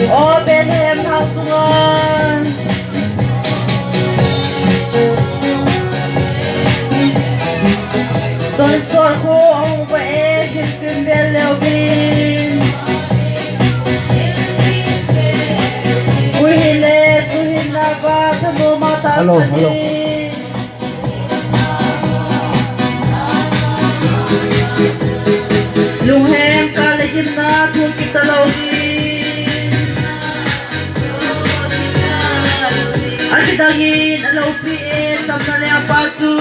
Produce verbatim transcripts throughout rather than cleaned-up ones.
O Bethlehem thang chunga. Tonsot kho ahung va e, hin tin vel leu vin. Ui hile, tu hin na va, thanu ma ta hello, sani. Hello. Lunghem ka le gimna thu kita lou di. Akidangin aloupi e, tamna le apa chu.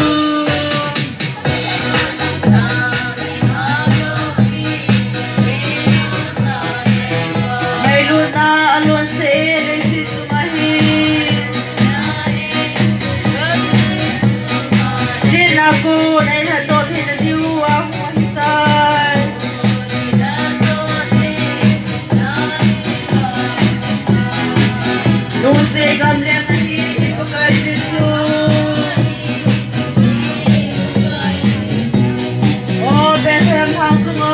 Ngailutna alonse e, leiset chunga hi. Sina kun ei lhatdoh theina diu a hung ahitai. Lungset gamlep nahi, Pakai Jesu. O Bethlehem thang chunga.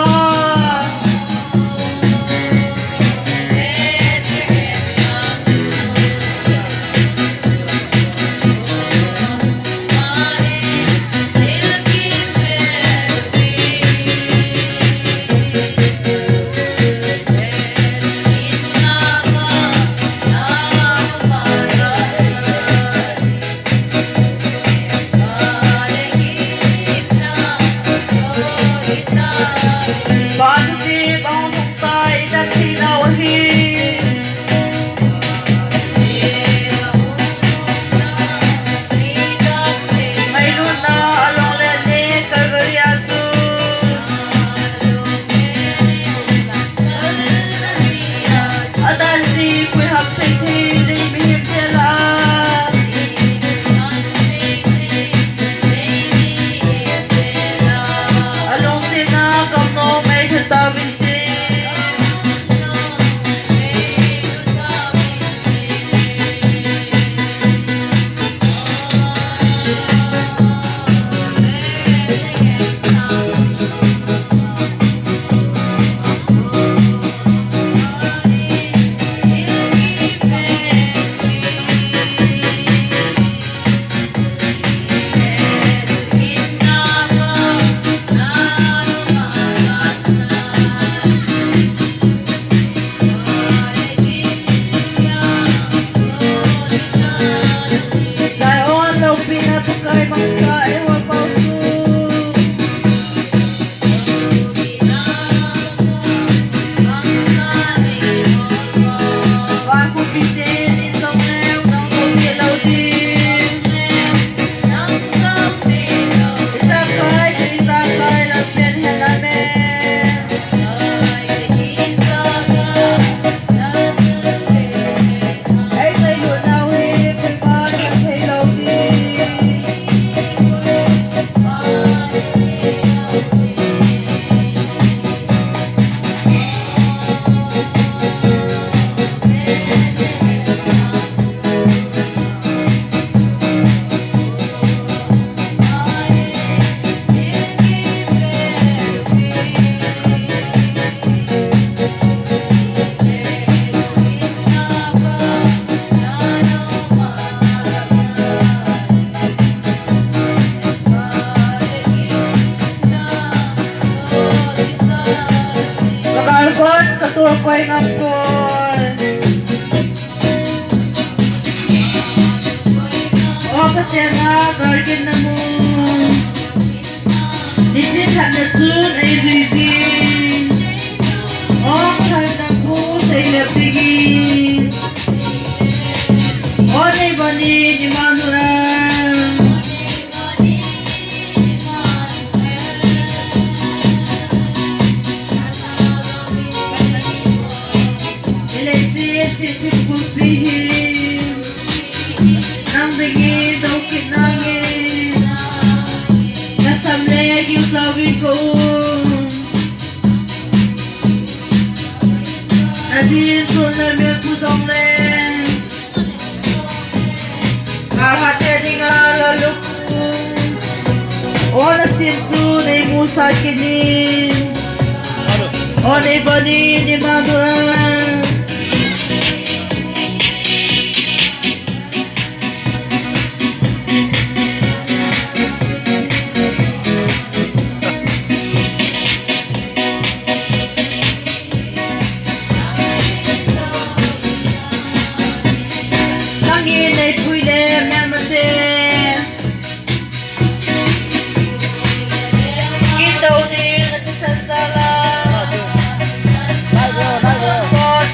Kagalkot, katuh koi ngam koi. O Pathen a, galginna mun. Nitin lhatna chun eijui jing. O Pathen a, bu seilep dingin. O Neivanin Immanuel. Leiset chingthip pumpi hi nang dingin doukit nangin, nasam le gilchauvin kaum. Nadin sun le mel thu jongle, Phalhate dinga lalum. O nasin chu neimusah kit in. O Neivanin Immanuel. Neipui le melmate. Kidou ding nathisan jal a.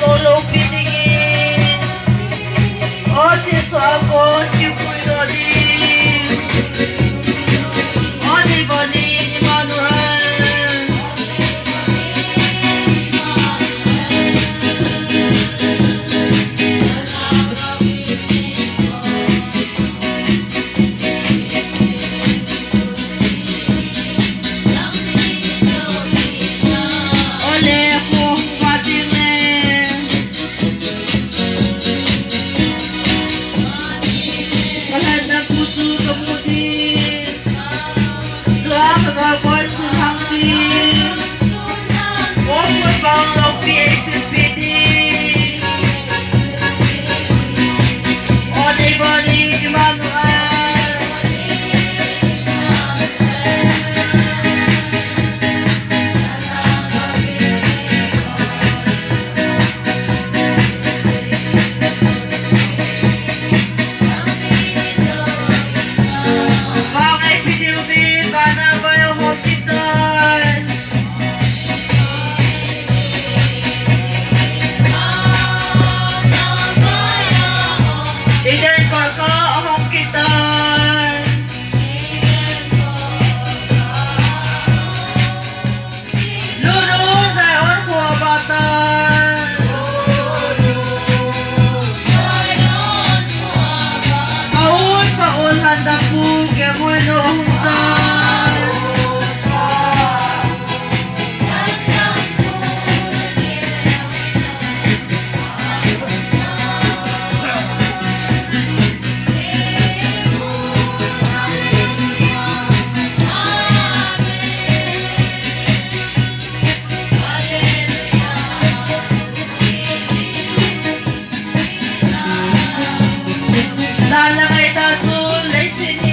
Ko loupi dingin. O Jesu a kon kipuidoh ding. O Dei Boni Immanuel. Eden kaka ahong kitan. Lulu Zion khua batan. Paul, Paul handa pu ke moi lo hung tan. Sa la kai ta tu, leiset